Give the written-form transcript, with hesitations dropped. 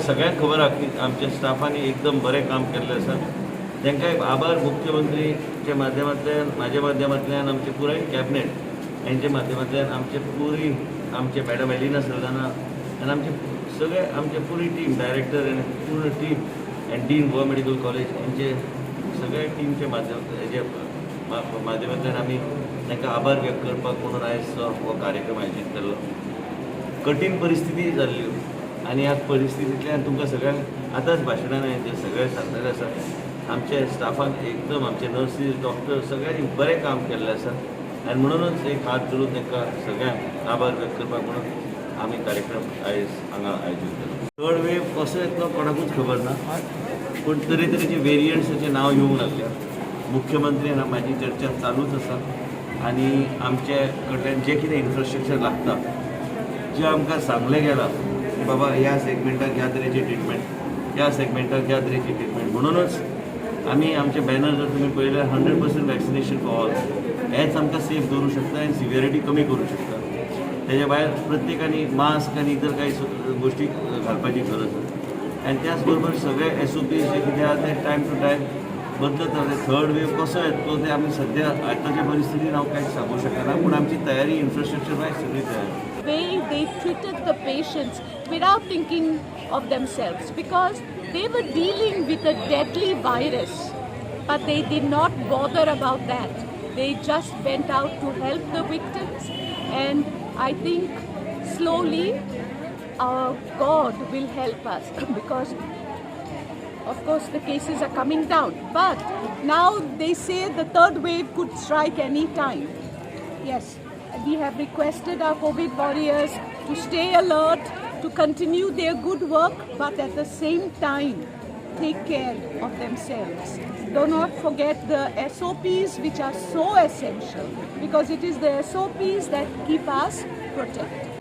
सगळ्यांक खबर आहा की आमच्या स्टाफांनी एकदम बरें काम केल्लें आसा. तांकां आभार मुख्यमंत्रीच्या माध्यमांतल्यान, म्हाज्या माध्यमांतल्यान, आमचे पुराय कॅबिनेट हेंच्या माध्यमांतल्यान, आमचे पुरी आमचे मॅडम एलिना सल्दाना आनी आमचे सगळे आमचे पुरी टीम, डायरेक्टर आनी पूर्ण team and dean Goa medical college हेंचे सगळ्या टीमच्या माध्यम हेजे माध्यमांतल्यान आमी तांकां आभार व्यक्त करपाक म्हणून आयज हो कार्यक्रम आयोजीत केल्लो. कठीण परिस्थिती जाल्ली आनी ह्या परिस्थितींतल्यान तुमकां सगळ्यांक आतांच भाशणान हांवें जें सगळें सांगलेलें आसा, आमच्या स्टाफाक एकदम आमचे नर्सीस, डॉक्टर सगळ्यांनी बरें काम केल्लें आसा आनी म्हणूनच एक हात जोडून तांकां सगळ्यांक आभार व्यक्त करपाक म्हणून आमी कार्यक्रम आयज हांगा आयोजीत केलो. थर्ड वेव कसो येतलो कोणाकूच खबर ना, पूण तरेतरेचे वेरियंट्साचें नांव येवंक लागल्या. मुख्यमंत्री आनी म्हाजी चर्चा चालूच आसा आनी आमचे कडल्यान जें कितें इन्फ्रास्ट्रक्चर लागता, जें आमकां सांगलें गेलां की बाबा ह्या सेगमेंटाक ह्या तरेची ट्रिटमेंट, ह्या सेगमेंटाक ह्या तरेची ट्रिटमेंट, म्हणूनच आमी आमचे बॅनर जर तुमी पळयल्यार 100% वॅक्सिनेशन फॉर ऑल हेच आमकां सेफ दवरूं शकता आनी सिवियरिटी कमी करूं शकता. तेज्या भायर प्रत्येकानी मास्क आनी इतर कांय गोश्टी घालपाची गरज आसा आनी त्याच बरोबर सगळे एस ओ पी जे कितें आहा ते टायम टू टायम बदलत रावले. थर्ड वेव कसो येतलो ते आमी सद्या आतांच्या परिस्थितीन हांव कांयच सांगूंक शकना, पूण आमची तयारी इन्फ्रास्ट्रक्चर वायज सगळी तयार. Way they treated the patients without thinking of themselves, because they were dealing with a deadly virus, but they did not bother about that. They just went out to help the victims, and I think slowly our God will help us, because of course the cases are coming down, but now they say the third wave could strike any time. Yes, we have requested our COVID warriors to stay alert, to continue their good work, but at the same time take care of themselves. Do not forget the SOPs, which are so essential, because it is the SOPs that keep us protected.